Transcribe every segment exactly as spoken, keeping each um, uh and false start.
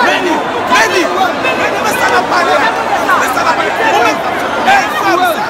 Meni, meni, meni, men sa n ap pale a. Men sa n ap pale. Ou menm, ey, frè m, sa.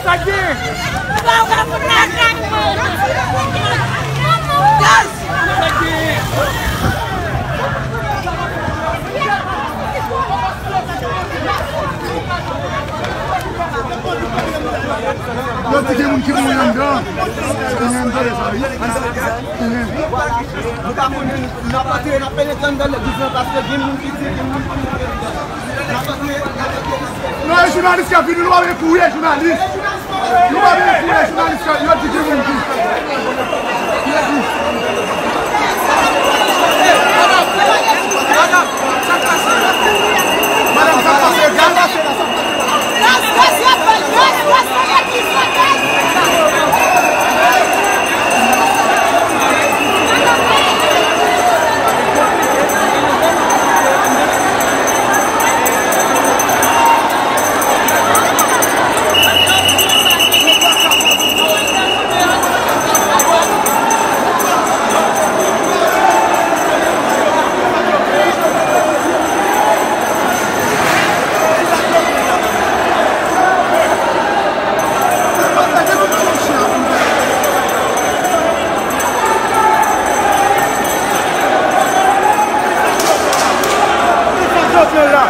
Sa k gen? Yo di gen moun ki mouri anndan. Gen moun tande sa, wi. Nou pa konn, n ap antre, n ap penetre anndan legliz lan, paske gen moun ki di, gen moun ki mouri anndan. N ap antre, n ap antre, n ap antre. Non, e jounalis k ap vini, nou pa vin kouri, e jounalis. Nou pa vin kouri, e jounalis k ap, yo di gen moun ki. Yo di. Madanm, sa k pase? Madanm, sa k pase? Gaz pase la, sa k pase? Jovenel la.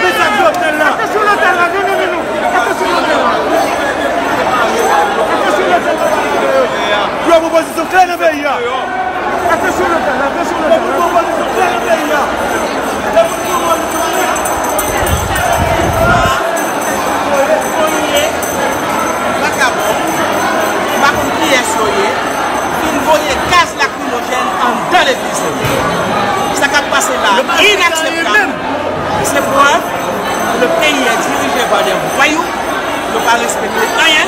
Mesaj Jovenel la. Atansyon lotèl la, non, non, non, non. Atansyon lotèl la. Atansyon lotèl la. Yo pran pozisyon klè nan peyi a. Atansyon lotèl la, atansyon lotèl la. Yo pran pozisyon klè nan peyi a. Yo pran pozisyon klè. Vakabon, m pa konn kiyès yo ye, fin voye gaz lakrimojèn anndan legliz yo. Sa k ap pase la a, inakseptab. Se prèv ke le pays est dirigé par des voyous. Yo pa respekte anyen.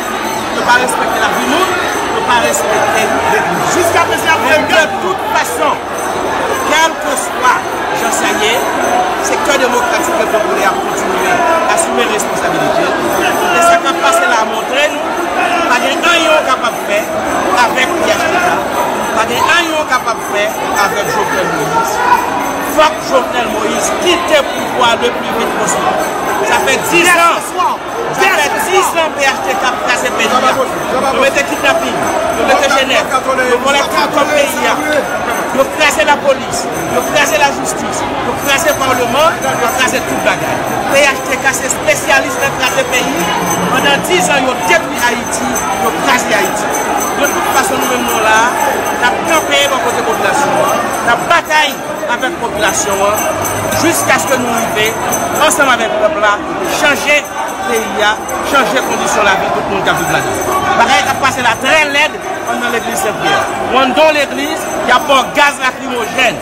Yo pa respekte lavi moun. Yo pa respekte legliz. Jiskaprezan, y ap fè gad. De toute façon, kèlkeswa jan sa ye, sektè demokratik e popilè ap kontinye asime responsabilite l. E sa k ap pase la a montre nou, pa gen anyen w kapab fè avèk P H T K, pa gen anyen w kapab fè avèk Jovenel Moïse. Fòk Jovenel Moïse kite pouvwa a le pli vit posib. Sa fè diz an, sa fè diz an P H T K ap kraze peyi a. Yo mete kidnaping, yo mete jenèf, yo vòlè tout kòb peyi a. Yo kraze lapolis, yo kraze lajistis, yo kraze palman, yo kraze tout bagay. P H T K se espesyalis nan kraze peyi. Pandan diz an, yo detwi Ayiti, yo kraze Ayiti. De tout fason, nou menm nou la, n ap kanpe bò kote popilasyon an, n ap batay avèk popilasyon an, jiskaske nou rive, ansanm avèk pèp la, chanje peyi a, chanje kondisyon lavi tout moun k ap viv ladan l. Bagay k ap pase la trè lèd anndan legliz Sen Pyè. Anndan legliz, y ap ba w gaz lakrimojèn.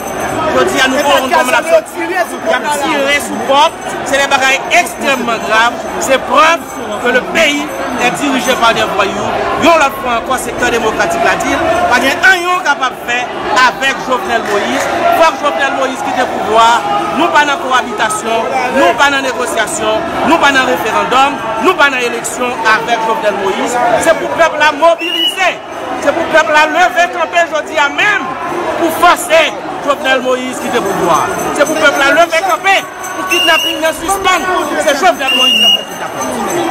Jodi a, nou pa wè yon kòman l ap soti. Y ap tire sou pòt. Se de bagay ekstrèmman grav. Se prèv ke le pays est dirigé par des voyous. Yon lòt fwa ankò, sektè demokratik la di l, pa gen anyen w kapab fè avèk Jovenel Moïse. Fòk Jovenel Moïse kite pouvwa a. Nou pa nan kowabitasyon, nou pa nan negosyasyon, nou pa nan referandòm, nou pa nan eleksyon avèk Jovenel Moïse. Se pou pèp la mobilize. Se pou pèp la leve kanpe jodi a menm pou fòse Jovenel Moïse kite pouvwa a. Se pou pèp la leve kanpe pou kidnaping nan sispann. Se Jovenel Moïse k ap fè kidnaping.